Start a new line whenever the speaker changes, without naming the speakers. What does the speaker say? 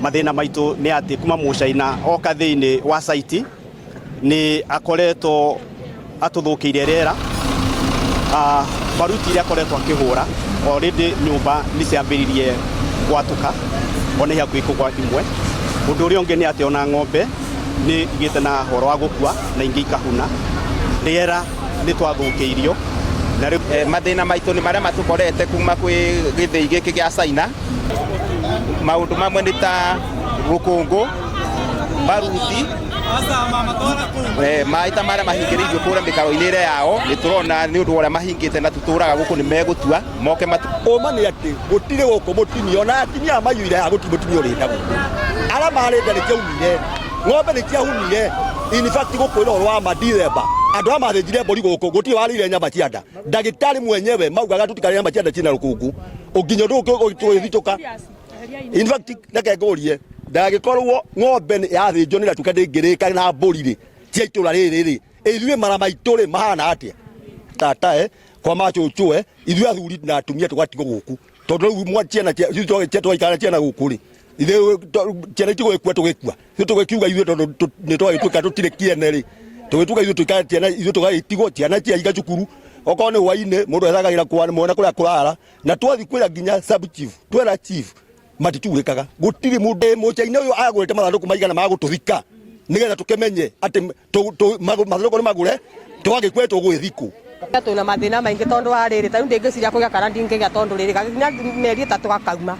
Mathĩna maitũ nĩ atĩ kuma Mũcaina oka thĩinĩ wa site nĩ akoretwo atũthũkĩire rĩera. Baruti iria akoretwo akĩhũra, already nyũmba nĩ ciambĩrĩirie gwatũka, ona i hakuhĩ kũgwa imwe. Ũndũ ũrĩa ũngĩ nĩ atĩ ona ng'ombe nĩ igĩte na horo wa gũkua na ingĩ ikahuna. Rĩera nĩ twathũkĩirio na rĩu.
Mathĩna maitũ nĩ marĩa matũkorete kuma kwĩ gĩthĩi gĩkĩ gĩa China. Maũndũ mamwe nĩ ta rũkũngũ, baruti, maĩ ta marĩa mahingĩrĩirio kũrĩa mĩkaro-inĩ ĩrĩa yao. Nĩ tũrona nĩ ũndũ wa ũrĩa mahingĩte na tũtũraga gũkũ nĩ megũtua moke matu.
Ũma nĩ atĩ gũtirĩ gũkũ mũtumia, ona atumia aya maiyũire haha, gũtirĩ mũtumia ũrĩ nda gũkũ. Arĩa marĩ nda nĩ ciaumire, ng'ombe nĩ ciahunire. In fact, gũkwĩra ũhoro wa ma, December andũ aya mathĩnjire mbũri gũkũ, gũtirĩ warĩire nyama cia nda. Ndagĩtarĩ mwenyewe maugaga tũtikarĩe nyama cia nda ciĩna rũkũngũ nginya ũndũ ũgĩthitũka. In fact, reke ngũrie, ndagĩkorwo ng'ombe yathĩnjwo nĩ ratuka ndĩngĩrĩka na mbũri rĩ cia itũra rĩrĩ rĩ, ithuĩ mara maitũ rĩ mahana atĩa? Tatae kwa macũcũe, ithuĩ athuri na atumia tũgatigwo gũkũ, tondũ rĩu ciana twaikara ciana gũkũ rĩ, ithuĩ ciana itigũgĩkua, tũgĩkua ithuĩ tũgĩkiuga ithuĩ, tondũ nĩ twagĩtuĩka tũtirĩ kĩene rĩ, tũgĩtuĩka ithuĩ tũikare ciana, ithuĩ tũgagĩtigwo ciana ciaiga cukuru. Okorwo nĩ hwainĩ, mũndũ ethagagĩra kwa mwana kũrĩa kũrara, na twathi kwĩra nginya sub chief, twera chief, matitugĩkaga. Gũtirĩ mũndũ. Mũcaina ũyũ agũrĩte mathandũkũ maigana ma gũtũthika, nĩgetha tũkĩmenye atĩ mathandũkũ nĩ magũre, twagĩkua tũgwĩthikũ?
Twĩna mathĩna maingĩ tondũ wa rĩrĩ, ta rĩu ndĩngĩciria kũgĩa kana ndingĩgĩa, tondũ rĩrĩ gaginya mĩeri 3 gakauma.